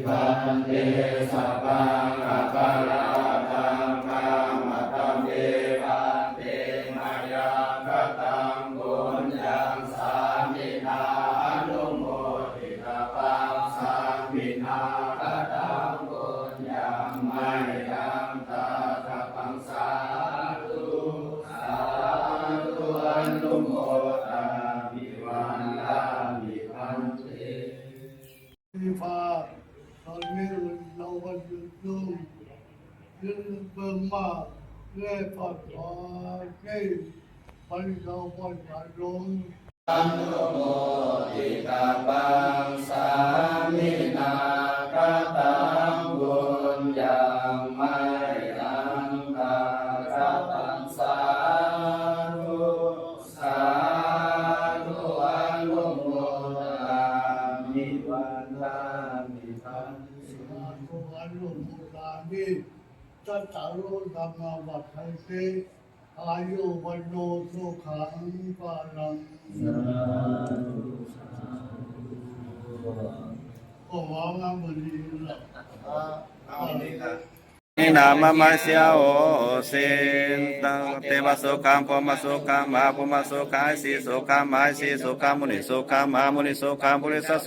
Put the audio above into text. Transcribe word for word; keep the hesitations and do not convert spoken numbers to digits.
Bhante, sabbaṃ aparādhaṃ khamatha me bhante, mayā kataṃ puññaṃ sāminā anumoditabbaṃ, sāminā kataṃ puññaṃ mayhaṃ dātabbaṃ, sādhu sādhu anumodāmi, vandāmi bhante. ที่พาตอนนี้เราวันหยุดยุ่งเรื่องเบิ่งมาแลกปากขอที่วันเราวันหยุดลง Anumoditabbaṃ, sāminā kataṃ puññaṃ mayhaṃ dātabbaṃ, sādhu sādhu anumodāmi, vandāmi bhante. Sādhu anumodāmi. Cattāro dhammā vaḍḍhanti, āyu vaṇṇo sukhaṃ balaṃ. ก็หวังว่ามื้อนี้ล่ะ Nāma mahissi ahosi, devasukhaṃ brahmasukhaṃ mahābrahmasukhaṃ, risinusukhaṃ maharisinusukhaṃ, munisukhaṃ mahāmunisukhaṃ, purisasu